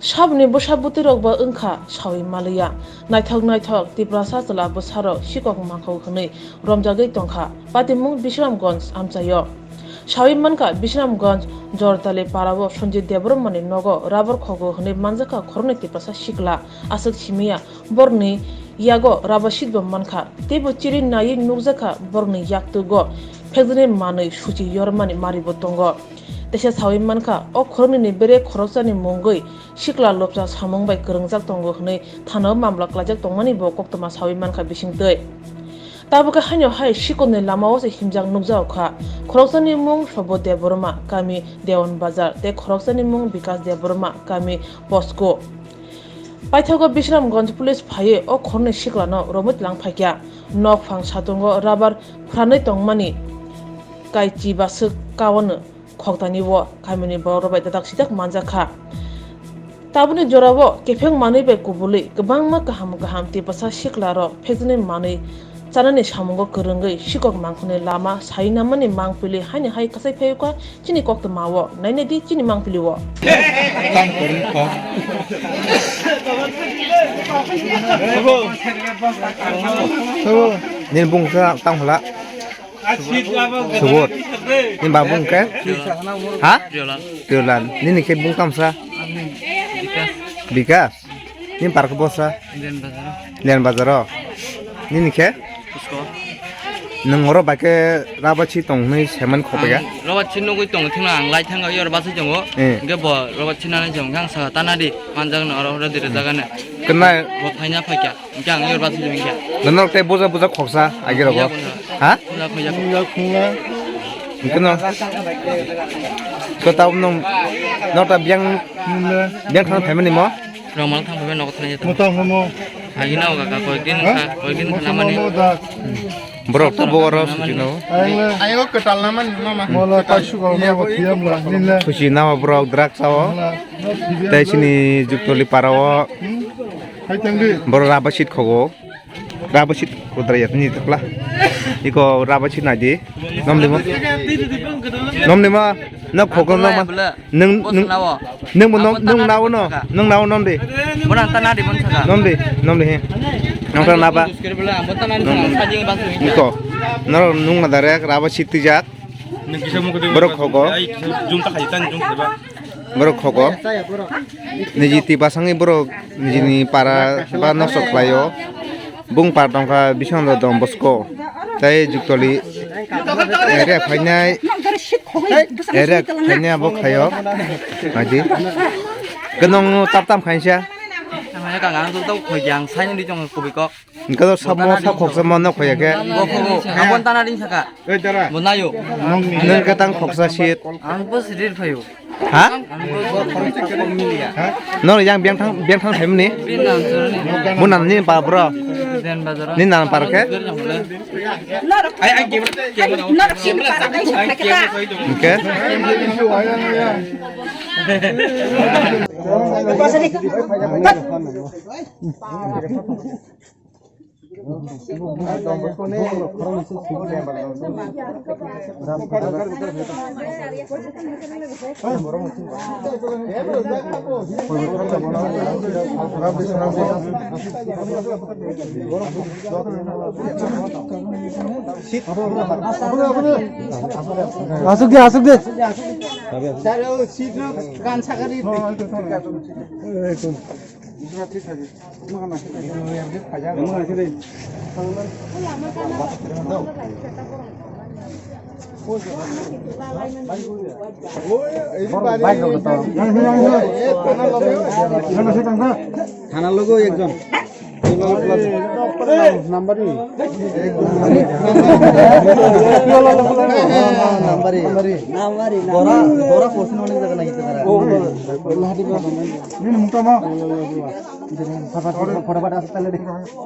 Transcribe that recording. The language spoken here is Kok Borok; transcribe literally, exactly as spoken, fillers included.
Saboni bwsa bwtwirokbo wngkha sawi maliya. Naithok naithok Tiprasa chwla bwsarok sikok mangkhok hwnwi romjagwi tongkha Patimung Bisramganj amchaio. Sawi mankha Bisramganj Jordali parao Sanjit Debbarmani nogo rubber khogo hwnwi manjakha khoroknwi Tiprasa sikla aswk simiya. Borokni yago rubber sheet bo mankha, teibo chiri naiwi nukjakha borokni yaktugo phekjaknai manwi suchi yormani maribo tongo. Teisa sawi mankha, o khoroknwini bere khoroksani mungwi sikla lobsa samung bai kwrwngjak tongo hwnwi thanao mamla klaijak tongmani bo koktwma sawi mankha bisingtwi. Tabukhe haino hai sikonni lamao se himjak nukjago kha. Khoroksani mung Sobo Debbarma, kami Dewan Bazar, tei khoroksani mung Bikas Debbarma, kami Posko. Paithago Bisramganj police phaiwi o khoroknwi siklano romwi tlang phaikha. Nokphang satungo rubber phranwi tongmani kaichi baswk kaono khoktani o kamini borokrok bai dadak sidak manjakha. Tabukni jorao kepheng manwi bai kubulwi kwbangma kaham kaham Tiprasa siklarok phekjaknai manwi chanani samungo kwrwngwi sikok mangkhokni lama sai namani mangpili haino hai kwchai phaiwkha chini koktwmao. Nainai di chini mangpili o. Tang kwrwng kok. Nini bung khe tang hwla. Subot. Nini ba bung khe? Ha? Priyolal. Priyolal. Nini khe bung tamsa? Bikas. Bikas. Nini par khe bosa? Lian Bazar. Lian Bazar o. Nini khe? Pusko. Nwng oro bai khe rubber sheet tong hwnwi saiman khopikha? Ang rubber sheet nugwi tongo, thwngno ang lai thangwi oro bachai tongo. Eh. Hwnkhe bo rubber sheet nanai se hwnkhe ang sakha, "Tana di, manjak no oro, oro di rwjak ano." Kwnai. Bo phaina phaikha. Hwnkhe ang yor bachai tong kha. Norok tei buja buja khoksa agi rogo. Buja buja. Ha? Buja buja. Hwnkhe no. Ko tau nong nota biang biang thang phaimani mo? Rong mal thang phaimani nogo thang ya. Mo tang mo. Agi na oga ka koi din kha, koi din kha namani. Borok to bo oro suti no. Ayo ketal namani mama. Mola kasu ko mo thiam la. Susi nama borok drak sao. Tei chini Juktoli parao borok rubber sheet khogo. Rubber sheet kodra ya tini tukla. Iko rubber sheet nai di. Nom dimo. Nom dimo. Na khogo nom. Nung nung nung mo nung nao no. Nung nao nom di. Borang ta na di mon saka. Nom di. Nom di he. Nong ta na ba. Iko. Noro nung na direct rubber sheet tijak. Borok khogo. Borok khogo. Niji twi basangni borok nijini para ba nosto khlaio. Bung par tongkha bising Don Bosco. Tei Juktoli area phainai area phainai abo khlaio. Naidi. Kenong tap tam khainsa. Ang kang ang to khoi jang saini di tong kubui kok. Hwnkhe to sabo sak khoksa ma nok khoya khe. Bo khogo. Ang bon tana ring saka. Bo nayo. Nwng khe tang khoksa sit. Ang bo sirir phayo. Ha? Ang bo. No yang biang thang biang thang thaimni. Bin nang jor ni. Bo nan ni pa bro. Den bazar. Ni nan par khe. Ai ai camera camera. Hwnkhe. Asuk de, asuk de. Sir, o seat no kan sakari. Thana logo ekjon. Nambari. Nambari. Dora, dora porsi no ning jaga lagi tara. Ini muka mau. Photo, photo, photo, photo, photo, photo, photo,